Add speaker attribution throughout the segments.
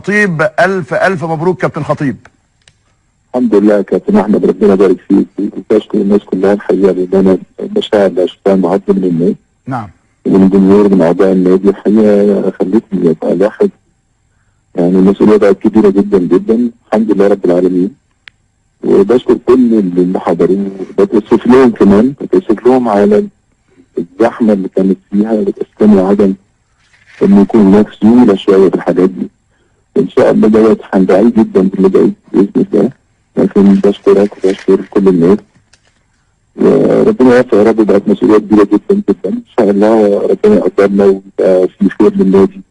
Speaker 1: الخطيب. ألف ألف مبروك كابتن خطيب.
Speaker 2: الحمد لله كابتن احمد، ربنا يبارك فيك وبشكر الناس كلها الحقيقة، لان انا المشاعر اللي شفتها النهارده من الناس،
Speaker 1: نعم،
Speaker 2: ومن الجمهور، من اعضاء النادي، الحقيقة خلتني ابقى الواحد يعني المسؤولية بقت كبيرة جدا جدا، الحمد لله رب العالمين. وبشكر كل اللي حضروا، بتأسف لهم كمان، بتأسف لهم على الزحمة اللي كانت فيها، بتأسف لهم عدم ان يكون هناك سيولة شوية في الحاجات دي. ان شاء الله دوت هنراعيه جدا في اللي جاي باذن الله. لكن بشكرك وبشكر كل الناس، وربنا يوفق يا رب. بقت مسؤولية كبيرة جدا جدا، ان شاء الله ربنا يقدرنا ويبقى في خير للنادي.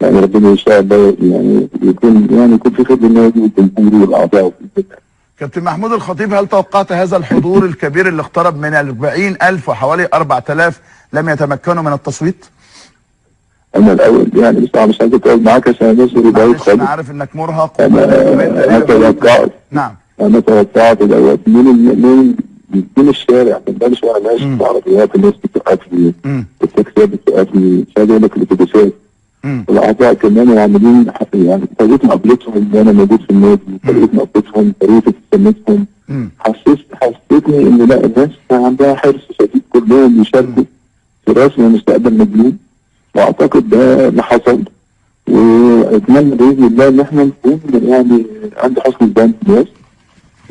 Speaker 2: يعني ربنا ان شاء الله يعني يكون في خير للنادي والجمهور والاعضاء باذن الله.
Speaker 1: كابتن محمود الخطيب، هل توقعت هذا الحضور الكبير اللي اقترب من 40,000 وحوالي 4000 لم يتمكنوا من التصويت؟
Speaker 2: انا الاول يعني بس مش عايز اتكلم معاك عشان الناس اللي بعيد خالص.
Speaker 1: انا عارف انك مرهق.
Speaker 2: انا توقعت،
Speaker 1: نعم،
Speaker 2: انا توقعت دوت من الشارع، من بالش وانا ماشي في العربيات، الناس بتوقفني، التاكسيات بتوقفني، مش عايز اقول لك الاتوبيسات، الاعضاء كمان عاملين يعني طريقه مقابلتهم ان انا موجود في النادي، طريقه مقابلتهم، طريقه ابتسامتهم، حسستني ان لا، الناس عندها حرص شديد، كلهم يشاركوا في رسم مستقبل مجنون، واعتقد ده اللي حصل. واتمنى باذن الله ان احنا نكون يعني عند حسن الظن بالناس،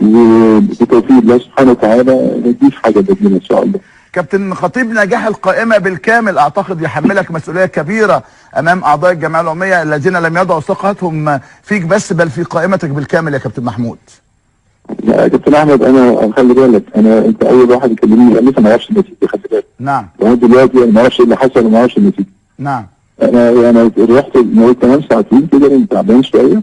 Speaker 2: وبتوفيق الله سبحانه وتعالى نضيف حاجة جديدة ان شاء الله.
Speaker 1: كابتن خطيب، نجاح القائمة بالكامل اعتقد يحملك مسؤولية كبيرة امام اعضاء الجمعية العمومية الذين لم يضعوا ثقتهم فيك بس، بل في قائمتك بالكامل يا كابتن محمود.
Speaker 2: لا يا كابتن احمد، انا خلي بالك، انا انت اول واحد يكلمني، انا لسه ما اعرفش النتيجة، خلي بالك.
Speaker 1: نعم.
Speaker 2: لغاية دلوقتي انا ما اعرفش ايه اللي حصل وما اعرفش النتيجة.
Speaker 1: نعم.
Speaker 2: انا يعني رحت كمان ساعتين كده، انا تعبان شوية،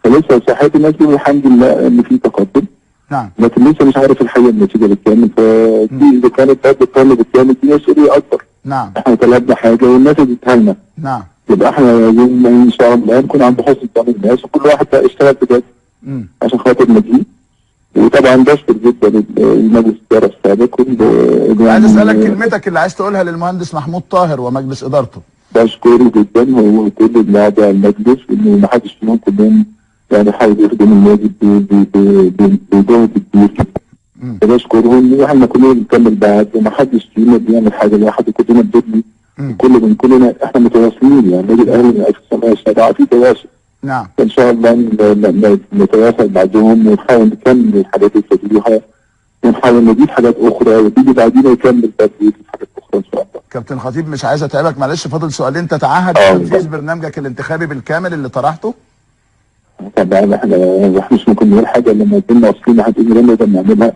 Speaker 2: فلسه صحيت الناس بيقولوا الحمد لله ان في تقدم.
Speaker 1: نعم.
Speaker 2: لكن لسه مش عارف الحقيقة النتيجة بالكامل، فدي اذا كانت برضه الطالب بالكامل دي مسؤولية اكبر.
Speaker 1: نعم.
Speaker 2: احنا طلبنا حاجة والناس اديتها لنا.
Speaker 1: نعم.
Speaker 2: يبقى احنا لازم ان شاء الله نكون عند حسن ظن الناس، وكل واحد بقى يشتغل بجد عشان خاطر نجيب. وطبعا بشكر جدا المجلس الادارة السابق.
Speaker 1: عايز اسالك كلمتك اللي عايز تقولها للمهندس محمود طاهر ومجلس ادارته.
Speaker 2: بشكره جدا هو كل اللي اعضاء المجلس، انه ما حدش فيهم، كلهم يعني حاولوا يخدموا النادي بجهد كبير جدا. بشكرهم، واحنا كلنا بنكمل بعض، وما حدش فينا بيعمل حاجة لوحده، كلنا بنبني، كل من كلنا احنا متواصلين. يعني النادي الاهلي من 1907 في تواصل.
Speaker 1: نعم.
Speaker 2: ان شاء الله نتواصل بعدهم ونحاول نكمل الحاجات اللي ابتدوها، ونحاول نضيف حاجات اخرى، وتيجي بعدين يكمل برضه يضيف حاجات اخرى ان شاء الله.
Speaker 1: كابتن خطيب، مش عايز اتعبك، معلش فاضل سؤالين. تتعهد بتنفيذ برنامجك الانتخابي بالكامل اللي طرحته؟
Speaker 2: طبعا احنا مش ممكن نقول حاجة لما يكون واصلين هتقول لنا نقدر نعملها.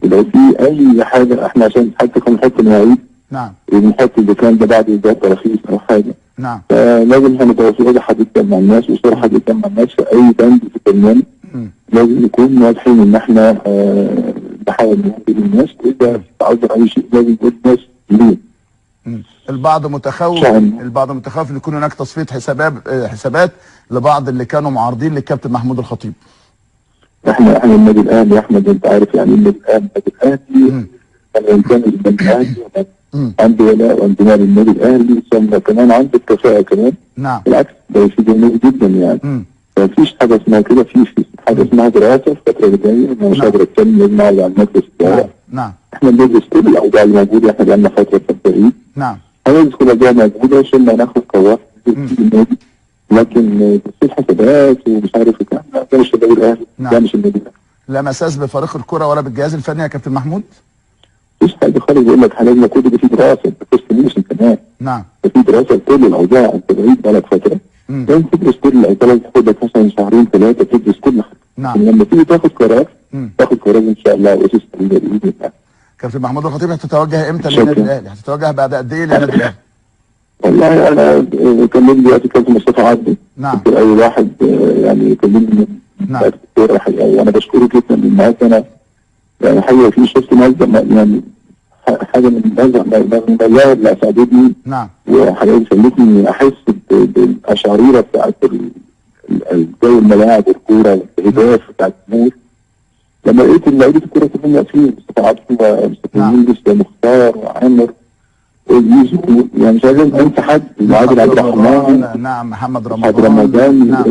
Speaker 2: ولو في اي حاجة احنا عشان حتى كنا نحط مواعيد.
Speaker 1: نعم.
Speaker 2: ونحط اذا كان ده بعد اصدار تراخيص او حاجة.
Speaker 1: نعم.
Speaker 2: فلازم احنا نبقى واضحة جدا مع الناس وصراحة جدا مع الناس في اي بند في البرنامج. لازم نكون واضحين ان احنا نحاول نهدي الناس، واذا تعذر اي شيء لازم نقول الناس ليه.
Speaker 1: البعض متخوف، البعض متخوف ان يكون هناك تصفية حسابات لبعض اللي كانوا معارضين للكابتن محمود الخطيب.
Speaker 2: احنا النادي الاهلي يا احمد، انت عارف يعني النادي الاهلي، انا انتمي للنادي الاهلي، عنده ولاء وانتماء للنادي الاهلي، ثم كمان عنده الكفاءة كمان.
Speaker 1: نعم.
Speaker 2: بالعكس ده يفيد النادي جدا يعني. مفيش حاجة اسمها كده، في حاجة اسمها دراسة الفترة اللي جاية، انا مش قادر اتكلم، لازم اعرض على المجلس الادارة.
Speaker 1: نعم.
Speaker 2: احنا بندرس كل الاوضاع اللي موجودة، احنا بقالنا فترة في التدريب.
Speaker 1: نعم.
Speaker 2: هندرس كل الاوضاع الموجودة ثم ناخد قرار في النادي، لكن تصفية حسابات ومش عارف ايه، ده مش النادي الاهلي.
Speaker 1: نعم.
Speaker 2: ده مش النادي الاهلي.
Speaker 1: لا مساس بفريق الكره ولا بالجهاز الفني يا كابتن محمود؟
Speaker 2: مفيش حاجة خالص، بقول لك لازم يكون في دراسة، انت موسم كمان.
Speaker 1: نعم.
Speaker 2: في دراسة لكل الاوضاع، انت بعيد بقالك فترة. لازم تدرس كل الاوضاع، لازم تاخد لك مثلا شهرين ثلاثة تدرس كل حاجة.
Speaker 1: نعم.
Speaker 2: لما تيجي تاخد قرار، تاخد قرار ان شاء الله واسس باذن الله.
Speaker 1: كابتن محمود الخطيب، هتتوجه امتى للنادي الاهلي؟ هتتوجه بعد قد ايه للنادي الاهلي؟
Speaker 2: والله انا كلمني دلوقتي كابتن مصطفى عبده.
Speaker 1: نعم.
Speaker 2: اول واحد يعني كلمني.
Speaker 1: نعم.
Speaker 2: الحقيقة وانا بشكره جدا النهارده، انا يعني الحقيقة في شفت مصدر يعني حاجة من المظاهر اللي اسعدتني.
Speaker 1: نعم.
Speaker 2: وحاجه خلتني احس بالقشعريره بتاعت جو الملاعب والكوره والهداف بتاعت الجمهور. لما لقيت لعيبة الكورة كلهم واقفين، مصطفى عبده ومصطفى يونس ومختار وعامر وزيزو، يعني مش عايز انسى حد، عادل عبد الرحمن،
Speaker 1: نعم، محمد
Speaker 2: رمضان، نعم.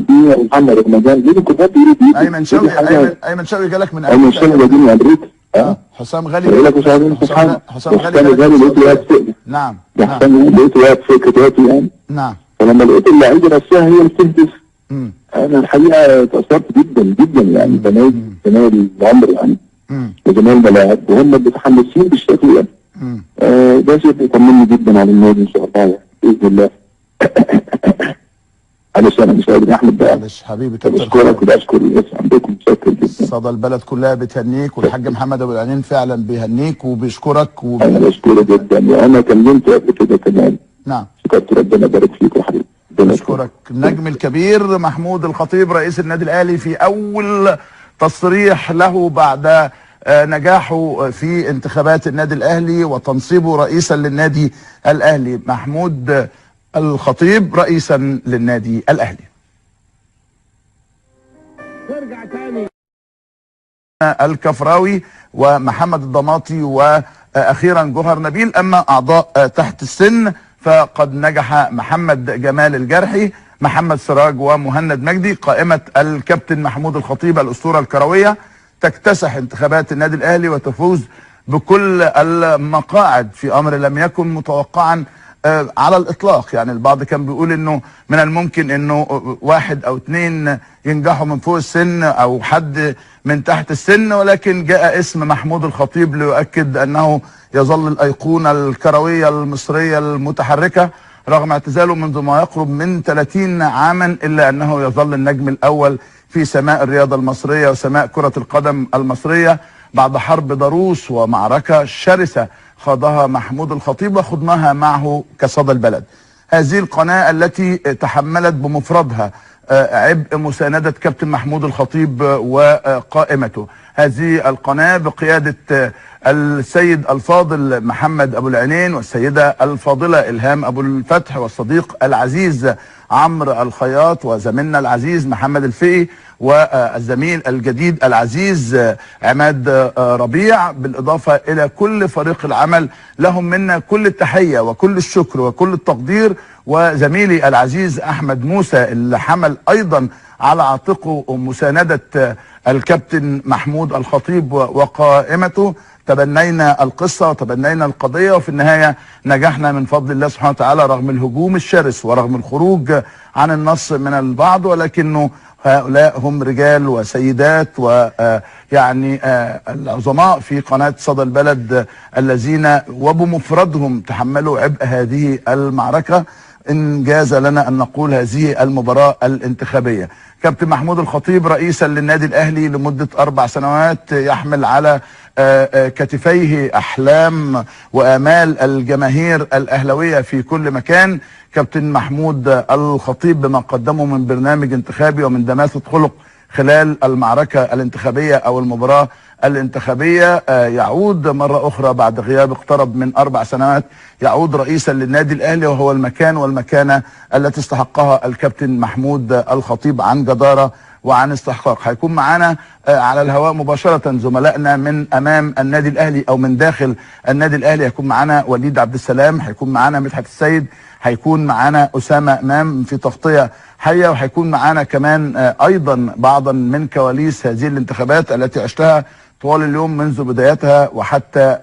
Speaker 2: محمد رمضان، دول كلها بيقولوا.
Speaker 1: ايمن شوقي، ايمن شوقي جالك من
Speaker 2: امريكا، ايمن شوقي جالي من امريكا.
Speaker 1: حسام غالي
Speaker 2: بقول لك مش عايز انسى حد،
Speaker 1: حسام غالي
Speaker 2: لقيته واقف.
Speaker 1: نعم،
Speaker 2: حسام لقيته واقف في كتابي يعني.
Speaker 1: نعم.
Speaker 2: فلما لقيت اللعيبة نفسها هي اللي بتهتف، انا الحقيقة اتاثرت جدا جدا يعني، زمايل العمر يعني وزمايل الملاعب، وهم متحمسين بالشكل ده. ده شيء بيطمني جدا على النادي ان شاء الله يعني باذن الله. معلش انا مش قادر يا احمد بقى.
Speaker 1: معلش حبيبي كابتن،
Speaker 2: بشكرك وبشكر الناس عندكم، متشكر جدا.
Speaker 1: صدى البلد كلها بتهنيك، والحاج محمد ابو العينين فعلا بيهنيك وبيشكرك
Speaker 2: انا بشكره جدا، وانا كلمته قبل كده كمان.
Speaker 1: نعم،
Speaker 2: شكرت، ربنا يبارك فيك يا حبيبي.
Speaker 1: بشكرك. النجم الكبير محمود الخطيب رئيس النادي الاهلي في اول تصريح له بعد نجاحه في انتخابات النادي الاهلي وتنصيبه رئيسا للنادي الاهلي. محمود الخطيب رئيسا للنادي الاهلي.
Speaker 3: نرجع تاني
Speaker 1: الكفراوي ومحمد الضماطي واخيرا جوهر نبيل. اما اعضاء تحت السن فقد نجح محمد جمال الجرحي، محمد سراج، ومهند مجدي. قائمة الكابتن محمود الخطيب الأسطورة الكروية تكتسح انتخابات النادي الأهلي وتفوز بكل المقاعد في أمر لم يكن متوقعا على الإطلاق. يعني البعض كان بيقول إنه من الممكن إنه واحد أو اتنين ينجحوا من فوق السن أو حد من تحت السن، ولكن جاء اسم محمود الخطيب ليؤكد أنه يظل الأيقونة الكروية المصرية المتحركة رغم اعتزاله منذ ما يقرب من 30 عاما، إلا أنه يظل النجم الأول في سماء الرياضة المصرية وسماء كرة القدم المصرية بعد حرب ضروس ومعركة شرسة خاضها محمود الخطيب وخضناها معه كصدى البلد. هذه القناة التي تحملت بمفردها عبء مساندة كابتن محمود الخطيب وقائمته، هذه القناة بقيادة السيد الفاضل محمد أبو العينين والسيدة الفاضلة إلهام أبو الفتح والصديق العزيز عمرو الخياط وزميلنا العزيز محمد الفقي والزميل الجديد العزيز عماد ربيع، بالإضافة إلى كل فريق العمل، لهم منا كل التحية وكل الشكر وكل التقدير. وزميلي العزيز أحمد موسى اللي حمل أيضا على عاتقه مساندة الكابتن محمود الخطيب وقائمته. تبنينا القصة وتبنينا القضية، وفي النهاية نجحنا من فضل الله سبحانه وتعالى رغم الهجوم الشرس ورغم الخروج عن النص من البعض، ولكنه هؤلاء هم رجال وسيدات ويعني العظماء في قناة صدى البلد الذين وبمفردهم تحملوا عبء هذه المعركة. إن جاز لنا أن نقول هذه المباراة الانتخابية. كابتن محمود الخطيب رئيسا للنادي الأهلي لمدة 4 سنوات يحمل على كتفيه أحلام وآمال الجماهير الأهلوية في كل مكان. كابتن محمود الخطيب بما قدمه من برنامج انتخابي ومن دماثة خلق خلال المعركة الانتخابية أو المباراة الانتخابية، يعود مرة أخرى بعد غياب اقترب من 4 سنوات، يعود رئيسا للنادي الأهلي، وهو المكان والمكانة التي استحقها الكابتن محمود الخطيب عن جدارة وعن استحقاق. هيكون معانا على الهواء مباشرة زملائنا من أمام النادي الأهلي أو من داخل النادي الأهلي، هيكون معانا وليد عبد السلام، هيكون معانا مدحت السيد، هيكون معانا أسامة إمام في تغطية حية، وهيكون معانا كمان أيضا بعضا من كواليس هذه الانتخابات التي عشتها طوال اليوم منذ بدايتها وحتى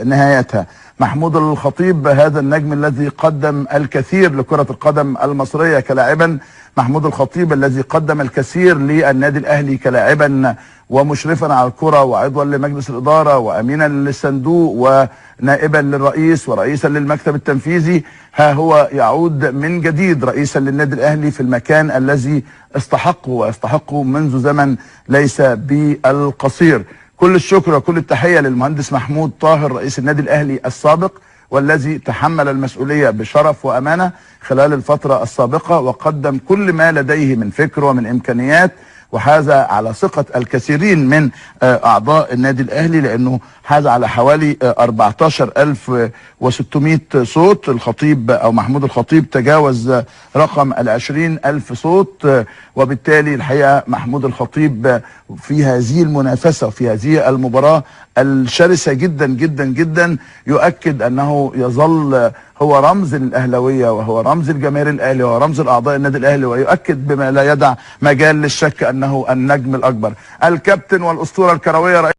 Speaker 1: نهايتها. محمود الخطيب هذا النجم الذي قدم الكثير لكرة القدم المصرية كلاعبا، محمود الخطيب الذي قدم الكثير للنادي الأهلي كلاعبا ومشرفا على الكرة وعضوا لمجلس الإدارة وأمينا للصندوق ونائبا للرئيس ورئيسا للمكتب التنفيذي، ها هو يعود من جديد رئيسا للنادي الأهلي في المكان الذي استحقه ويستحقه منذ زمن ليس بالقصير. كل الشكر وكل التحية للمهندس محمود طاهر رئيس النادي الأهلي السابق، والذي تحمل المسؤولية بشرف وأمانة خلال الفترة السابقة وقدم كل ما لديه من فكر ومن إمكانيات وحاز على ثقة الكثيرين من أعضاء النادي الأهلي، لأنه حاز على حوالي 14600 صوت. الخطيب أو محمود الخطيب تجاوز رقم 20,000 صوت، وبالتالي الحقيقة محمود الخطيب في هذه المنافسة وفي هذه المباراة الشرسة جدا جدا جدا يؤكد أنه يظل هو رمز الأهلاوية، وهو رمز الجماهير الأهلي، وهو رمز الأعضاء النادي الأهلي، ويؤكد بما لا يدع مجال للشك أنه النجم الأكبر، الكابتن والأسطورة الكروية.